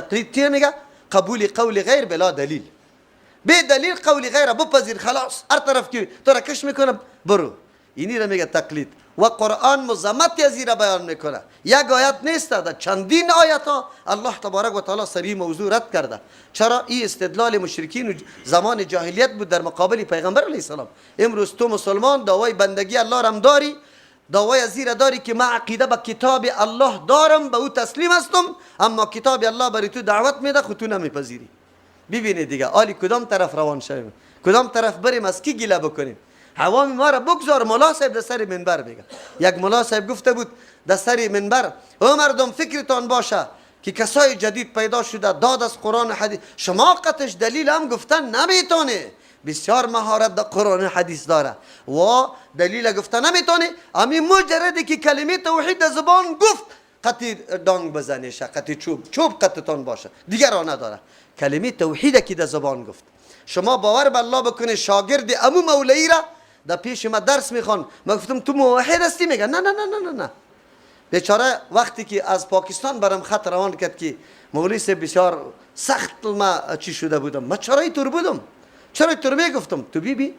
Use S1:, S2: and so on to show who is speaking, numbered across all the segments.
S1: تقلید چی میگه؟ قبول قول غیر بلا دلیل. بی دلیل قول غیر بپذیر، خلاص، هر طرف که تو را کش میکنم برو. اینی را میگه تقلید. و قرآن مذمت از را بیان میکنه. یک آیت نیست، در چندین آیت ها الله تبارک و تعالی سری موضوع رد کرده. چرا؟ این استدلال مشرکین زمان جاهلیت بود در مقابل پیغمبر علیه السلام. امروز تو مسلمان دعوای بندگی الله رم داری، دعوای از را داری که من عقیده به کتاب الله دارم، به او تسلیم هستم، اما کتاب الله برای تو دعوت میده خود تو نمیپذیری. ببینید دیگه آلی کدام طرف روان شویم، کدام طرف بریم، از کی گله بکنیم؟ عوام ما را بگذار. ملا صاحب در سر منبر میگه، یک ملا صاحب گفته بود در سر منبر: او مردم، فکرتان باشه که کسای جدید پیدا شده، داد از قرآن و حدیث، شما قطش دلیل هم گفتن نمیتونه، بسیار مهارت در قرآن و حدیث داره و دلیل گفته نمیتونه. امی مجردی که کلمه توحید در زبان گفت، قطی دانگ بزنیشه، قطی چوب چوب قطتان باشه، دیگر را نداره. کلمه توحید که در زبان گفت، شما باور به الله بکنه، شاگرد امو مولوی را در پیش ما درس میخوان، ما گفتم تو موحد هستی؟ میگه نه نه نه نه نه نه. بیچاره وقتی که از پاکستان برم خط روان کرد که مولوی صاحب، بسیار سخت ما چی شده بودم، ما چرا اینطور بودم، چرا اینطور میگفتم. تو بیبی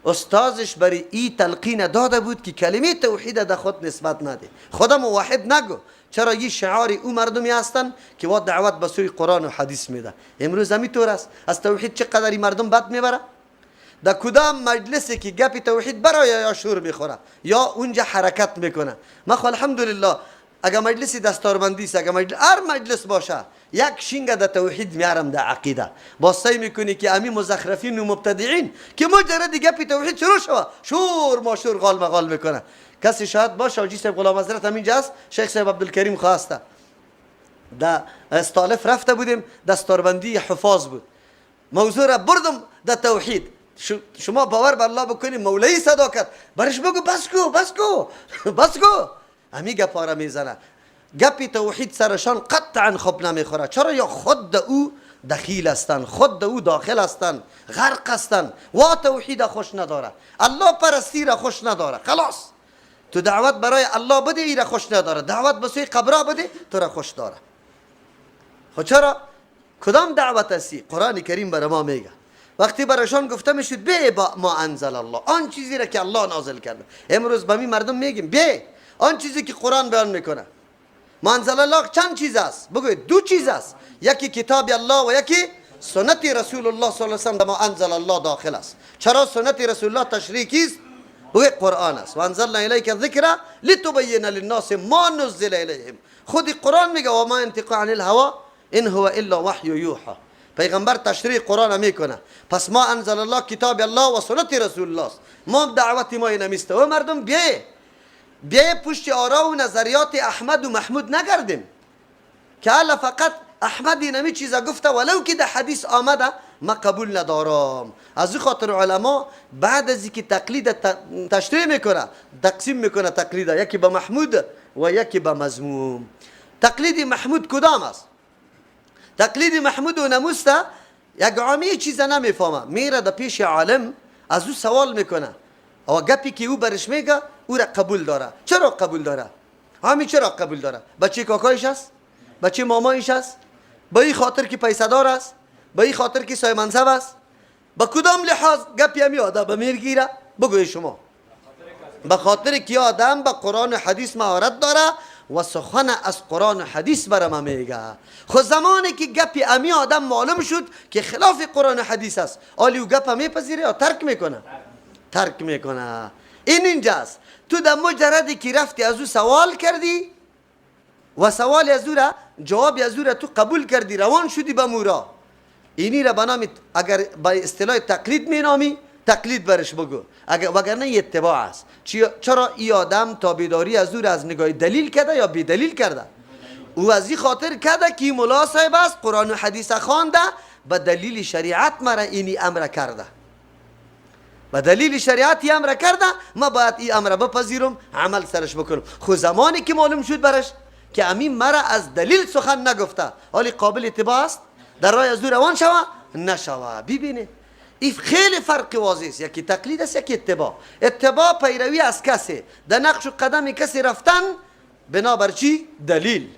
S1: استازش برای ای تلقین داده بود که کلمه توحید در خود نسبت نده، خدا موحد نگو. چرا؟ یه شعار او مردمی هستن که وا دعوت به سوی قرآن و حدیث میده. امروز همینطور است. از توحید چقدر مردم بد میبره. در کدام مجلسی که گپ توحید برای یا شور میخوره یا اونجا حرکت میکنه. ما خو الحمدلله اگر مجلسی دستاربندی است، اگر مجلس هر مجلس باشه، یک شینگ در توحید میارم، در عقیده. باز سعی میکنی که امی مزخرفین و مبتدعین که مجرد گپ توحید شروع شوه، شور ما شور غال مغال میکنه. کسی شاید باشه، حاجی صاحب غلام حضرت همینجا است، شیخ صاحب عبدالکریم خواسته. در استالف رفته بودیم، دستاربندی حفاظ بود، موضوع را بردم در توحید. شما باور به الله بکنی، مولوی صدا کرد برش بگو بس کو، بس کو، بس کو، همی گپا را میزنه. گپی توحید سرشان قطعا خوب نمیخوره. چرا؟ یا خود او دخیل هستند، خود او داخل هستند، غرق هستند و توحید خوش نداره، الله پرستی را خوش نداره. خلاص، تو دعوت برای الله بده، ای را خوش نداره، دعوت به سوی قبرا بده، تو را خوش داره. خب چرا؟ کدام دعوت هستی؟ قرآن کریم برای ما میگه وقتی برایشان گفته میشد بی با ما انزل الله، آن چیزی را که الله نازل کرده. امروز به می مردم میگیم بی آن چیزی که قرآن بیان میکنه. ما انزل الله چند چیز است؟ بگوید. دو چیز است، یکی کتاب الله و یکی سنت رسول الله صلی الله علیه و سلم. ما انزل الله داخل است. چرا؟ سنت رسول الله تشریح کیست؟ بگوید قرآن است. و انزلنا الیک الذکر لتبین للناس ما نزل الیهم. خود قرآن میگه و ما ینطق عن الهوى ان هو الا وحی یوحى. پیغمبر تشریح قرآن میکنه. پس ما انزل الله کتاب الله و سنت رسول الله است. ما دعوت ما اینمیسته و مردم بیه بیه پشت آرا و نظریات احمد و محمود نگردیم که حالا فقط احمد اینمی چیزا گفته، ولو که در حدیث آمده، ما قبول ندارم. از این خاطر علما بعد از اینکه تقلید تشریح میکنه، تقسیم میکنه تقلید، یکی به محمود و یکی به مذموم. تقلید محمود کدام است؟ تقلید محمود و نموسته یک عامی چیز نمیفهمه، میره در پیش عالم، از او سوال میکنه و گپی که او برش میگه، او را قبول داره. چرا قبول داره؟ عامی چرا قبول داره؟ بچه کاکایش است؟ بچه مامایش است؟ به این خاطر که پیسه دار است؟ به این خاطر که صاحب منصب است؟ به کدام لحاظ گپی همی آدم میگیره؟ بگوی شما. به خاطر که آدم به قرآن و حدیث مهارت داره و سخن از قرآن و حدیث برای ما میگه. خو زمانی که گپی امی آدم معلوم شد که خلاف قرآن و حدیث است، آلی او گپ میپذیره یا ترک میکنه؟ ترک میکنه. این اینجاست. تو در مجردی که رفتی از او سوال کردی و سوال از او را، جواب از او را تو قبول کردی، روان شدی به مورا، اینی را به نام اگر با اصطلاح تقلید مینامی، تقلید برش بگو، اگر وگرنه اتباع است. چرا؟ ای آدم تابعداری از او را از نگاه دلیل کرده یا بی دلیل کرده؟ او از این خاطر کرده که ملا صاحب است، قرآن و حدیث خوانده، به دلیل شریعت مرا اینی امر کرده، به دلیل شریعت ای امر کرده، ما باید این امر بپذیرم، عمل سرش بکنم. خو زمانی که معلوم شد برش که امین مرا از دلیل سخن نگفته، حالی قابل اتباع است؟ در راه از او روان شوه؟ نشوه. ببینید، این خیلی فرق واضح است. یکی تقلید است، یکی اتباع. اتباع پیروی از کسی، در نقش و قدم کسی رفتن بنابر چی؟ دلیل.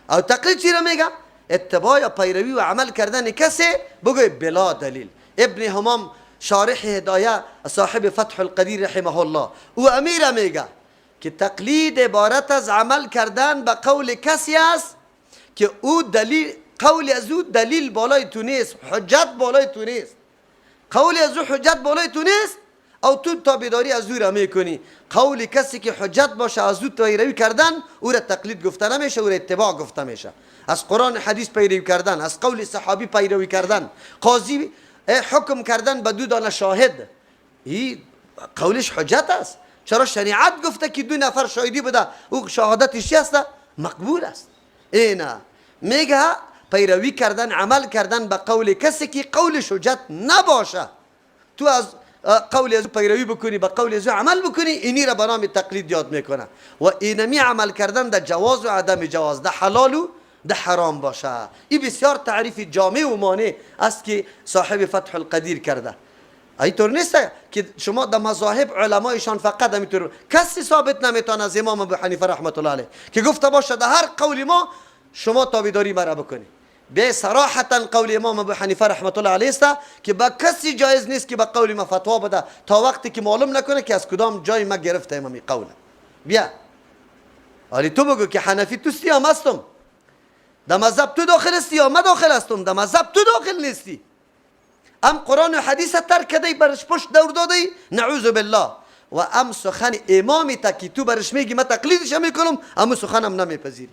S1: او تقلید چی را میگه؟ اتباع یا پیروی و عمل کردن کسی بگوی بلا دلیل. ابن همام شارح هدایه صاحب فتح القدیر رحمه الله او امیر میگه که تقلید عبارت از عمل کردن به قول کسی است که او دلیل، قول از او دلیل بالای تو نیست، حجت بالای تو نیست، قول از او حجت بالای تو نیست او تو تابعداری از او را میکنی. قول کسی که حجت باشه از او پیروی کردن او را تقلید گفته نمیشه، او را اتباع گفته میشه. از قرآن حدیث پیروی کردن، از قول صحابی پیروی کردن، قاضی حکم کردن به دو دانه شاهد، این قولش حجت است. چرا شریعت گفته که دو نفر شاهدی بده او شهادتش چی است؟ مقبول است. اینا میگه پیروی کردن، عمل کردن به قول کسی که قولش حجت نباشه، تو از قول از پیروی بکنی، به قول از عمل بکنی، اینی را به نام تقلید یاد میکنه. و اینمی عمل کردن در جواز و عدم جواز، در حلال و در حرام باشه. این بسیار تعریف جامع و مانع است که صاحب فتح القدیر کرده. اینطور نیست که شما در مذاهب علمایشان فقط همینطور کسی ثابت نمیتونه از امام ابو حنیفه رحمت الله علیه که گفته باشه در هر قول ما شما تابعداری مرا بکنی. به صراحتا قول امام ابو حنیفه رحمت الله علیه است که با کسی جایز نیست که با قول ما فتوا بده تا وقتی که معلوم نکنه که از کدام جای ما گرفته امامی قول. بیا حالی تو بگو که حنفی توستی یا هستم، در مذهب تو داخل هستی یا ما داخل هستم؟ در مذهب تو داخل نیستی، ام قرآن و حدیث ترک کردی، برش پشت دور دادی، نعوذ بالله. و ام سخن امامی تا که تو برش میگی من تقلیدش میکنم، ام سخنم نمیپذیری.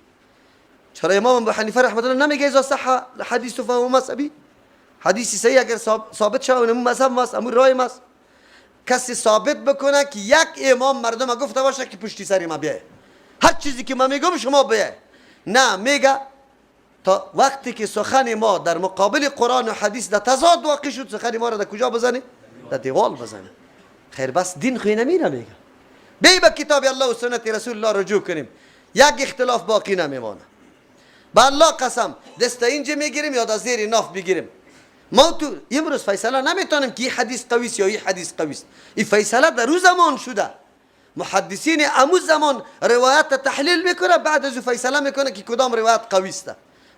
S1: چرا امام ابو حنیفه رحمت الله نمیگه اذا صح حدیث فهو مذهبی؟ حدیثی صحیح اگر ثابت شود اون مذهب ماست، امون رای ماست. کسی ثابت بکنه که یک امام مردم گفته باشه که پشتی سر ما بیای، هر چیزی که من میگم شما بیای، نه میگه تا وقتی که سخن ما در مقابل قرآن و حدیث در تضاد واقع شد، سخن ما را در کجا بزنه؟ در دیوال بزنه. خیر بس دین خوی نمیره. میگه بی به کتاب الله و سنت رسول الله رجوع کنیم، یک اختلاف باقی نمیمانه. به الله قسم دست اینجا میگیریم یا در زیر ناف بگیریم. ما تو امروز فیصله نمیتونیم که این حدیث قوی است یا این حدیث قوی است. این فیصله در روز زمان شده. محدثین امو زمان روایت تحلیل میکنه، بعد از او فیصله میکنه که کدام روایت قوی است.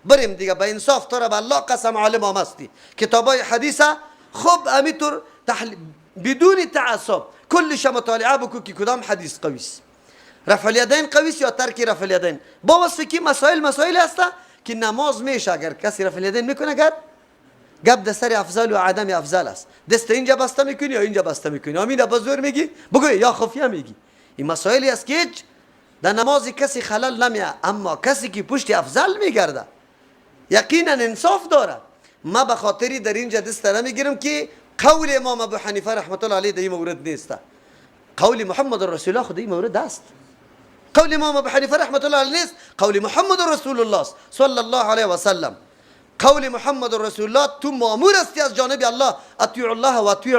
S1: بریم دیگه به انصاف تو را به الله قسم عالم هم هستی، کتابای حدیث خوب امیطور بدون تعصب کلش مطالعه بکو که کدام حدیث قوی است، رفع الیدین قوی است یا ترک رفع الیدین. با وصف که مسائل هست که نماز میشه اگر کسی رفع الیدین میکنه، اگر گپ در سر افضل و عدم افضل است، دست اینجا بسته میکنی یا اینجا بسته میکنی، امین با زور میگی بگو یا خفیه میگی. این مسائلی است که هیچ در نماز کسی خلل نمیه، اما کسی که پشت افضل میگرده یقینا انصاف داره. ما به خاطری در اینجا دست نمیگیرم که قول امام ابو حنیفه رحمت الله علیه در این مورد نیست، قول محمد رسول الله خود این مورد است. قول امام ابو حنیفه رحمت الله علیه نیست، قول محمد رسول الله صلی الله علیه و سلم. قول محمد رسول الله تو مامور استی از جانب الله، اطیع الله و اطیع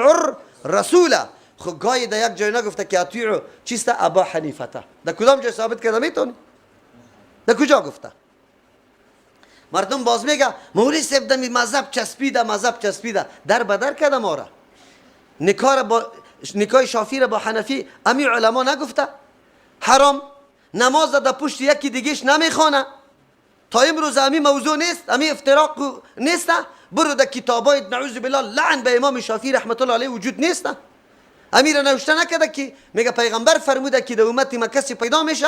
S1: الرسول. خو گاهی در یک جای نگفته که اطیع چیست ابا حنیفه، در کدام جای ثابت کرده میتونی؟ در کجا گفته؟ مردم باز میگه مولوی صاحب دمی مذهب چسبیده، مذهب چسبیده، در بدر کرده ما را. نکاح شافعی را با حنفی امی علما نگفته حرام، نماز در پشت یکی دیگهش نمیخوانه. تا امروز امی موضوع نیست، امی افتراق نیست. برو در کتابای نعوذ بالله لعن به امام شافعی رحمت الله علیه وجود نیست. امیر نوشته نکرده که میگه پیغمبر فرموده که در امت ما کسی پیدا میشه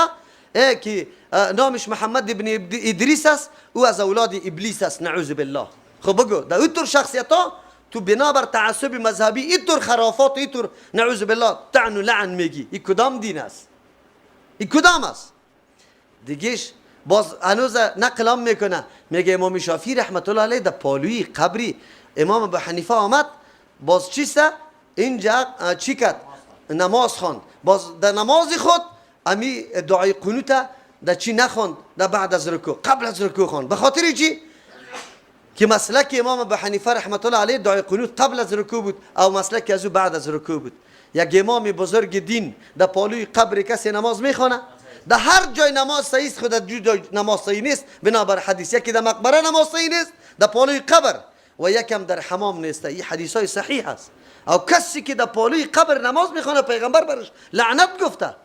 S1: که نامش محمد ابن ادریس است، او از اولاد ابلیس است، نعوذ بالله. خب بگو در اینطور شخصیت ها تو بنابر تعصب مذهبی اینطور خرافات اینطور نعوذ بالله طعن و لعن میگی، این کدام دین است؟ این کدام است؟ دیگهش باز هنوز نقل میکنه، میگه امام شافعی رحمت الله علیه در پالوی قبری امام ابو حنیفه آمد، باز چیست اینجا چی کرد؟ نماز خواند. باز در نماز خود امی دعای قنوت در چی نخواند؟ در بعد از رکوع، قبل از رکوع خواند. به خاطر چی؟ که مسلک امام ابو حنیفه رحمت الله علیه دعای قنوت قبل از رکوع بود او مسلک از او بعد از رکوع بود. یک امام بزرگ دین در پالوی قبر کسی نماز میخوانه، در هر جای نماز صحیح است، خود در جای نماز صحیح نیست بنابر حدیث. یکی در مقبره نماز صحیح نیست، در پالوی قبر، و یکم در حمام نیست. این حدیث های صحیح است. او کسی که در پالوی قبر نماز میخوانه پیغمبر برش لعنت گفته.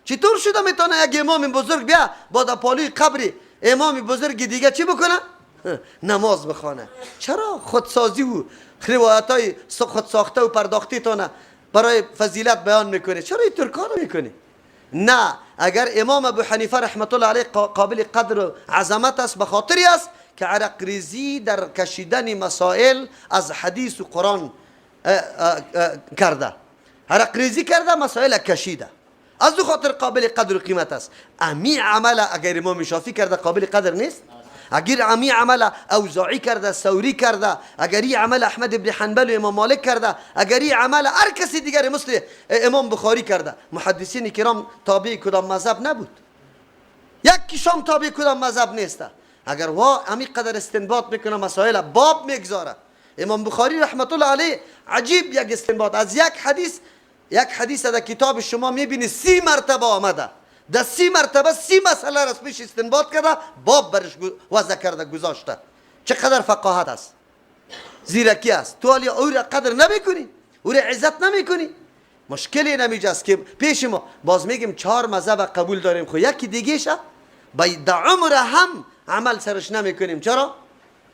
S1: چطور شده میتونه یک امام بزرگ بیا با در پالوی قبر امام بزرگ دیگه چی بکنه؟ نماز بخوانه. چرا خودسازی و روایت های خود ساخته و پرداختی تانه برای فضیلت بیان میکنه؟ چرا اینطور کار میکنی؟ نه، اگر امام ابو حنیفه رحمت الله علیه قابل قدر و عظمت است، به خاطری است که عرق ریزی در کشیدن مسائل از حدیث و قرآن کرده، عرق ریزی کرده، مسائل کشیده، از دو خاطر قابل قدر و قیمت است. امی عمل اگر امام شافعی کرده قابل قدر نیست؟ اگر امی عمل اوزاعی کرده، ثوری کرده، اگر این عمل احمد بن حنبل و امام مالک کرده، اگر این عمل هر کسی دیگر مثل امام بخاری کرده، محدثین کرام تابع کدام مذهب نبود، یک کشام تابع کدام مذهب نیست. اگر وا امی قدر استنباط میکنه، مسائل باب میگذاره. امام بخاری رحمت الله علیه عجیب یک استنباط از یک حدیث، یک حدیث در کتاب شما میبینی 30 مرتبه آمده، در 30 مرتبه 30 مسئله را پیش استنباط کرده، باب برش وضع کرده گذاشته. چقدر فقاهت است، زیرکی است. تو حالی او را قدر نمیکنی، او را عزت نمیکنی. مشکلی نمیجاست که پیش ما باز میگیم 4 مذهب قبول داریم، خو یکی دیگه شه با در عمر هم عمل سرش نمیکنیم. چرا؟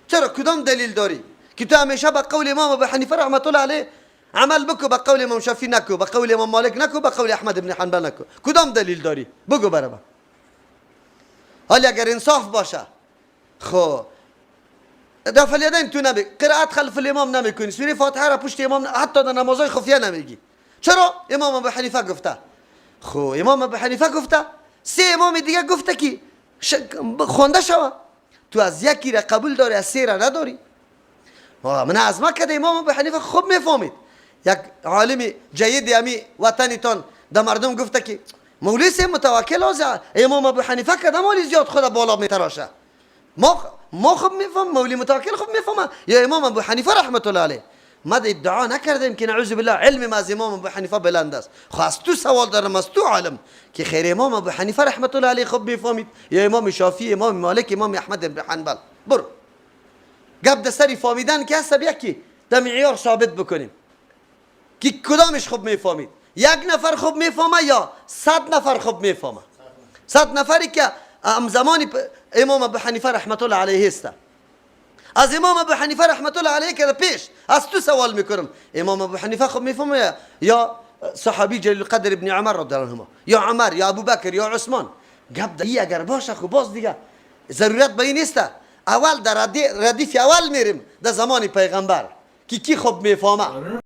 S1: چرا؟ کدام دلیل داری که تو همیشه به قول امام ابو حنیفه رحمت الله علیه عمل بکو، به قول امام شافعی نکو، به قول امام مالک نکو، به قول احمد بن حنبل نکو؟ کدام دلیل داری؟ بگو برای من. حالا اگر انصاف باشه، خو رفع الیدین تو نمی، قرائت خلف الامام نمیکنی، سوره فاتحه را پشت امام حتی در نمازهای خفیه نمیگی. چرا؟ امام ابو حنیفه گفته. خو امام ابو حنیفه گفته، 3 امام دیگه گفته که خوانده شوه. تو از یکی را قبول داری، از 3 را نداری. من از ما کده امام ابو حنیفه خوب میفهمید. یک عالم جید امی وطنتان در مردم گفته که مولوی صاحب متوکل از امام ابو حنیفه کدام حالی زیاد خود بالا میتراشه. ما خوب میفهم، مولوی متوکل خوب میفهمه یا امام ابو حنیفه رحمت الله علیه. ما ادعا نکردیم که نعوذ بالله علم ما از امام ابو حنیفه بلند است. خو از تو سوال دارم، از تو عالم که خیر امام ابو حنیفه رحمت الله علیه خوب میفهمید یا امام شافعی، امام مالک، امام احمد بن حنبل؟ برو گپ در سری فهمیدن که هست، یکی در معیار ثابت بکنیم که کدامش خوب میفهمید. یک نفر خوب میفهمه یا 100 نفر خوب میفهمه؟ 100 نفری که هم زمانی امام ابو حنیفه رحمت الله علیه است. از امام ابو حنیفه رحمت الله علیه که پیش از تو سوال میکنم، امام ابو حنیفه خوب میفهمه یا صحابی جلیل القدر ابن عمر رضی الله عنهما، یا عمر، یا ابوبکر، یا عثمان؟ گپ در اگر باشه خب باز دیگه ضرورت به این نیست. اول در ردیف اول میریم در زمان پیغمبر که کی خوب میفهمه.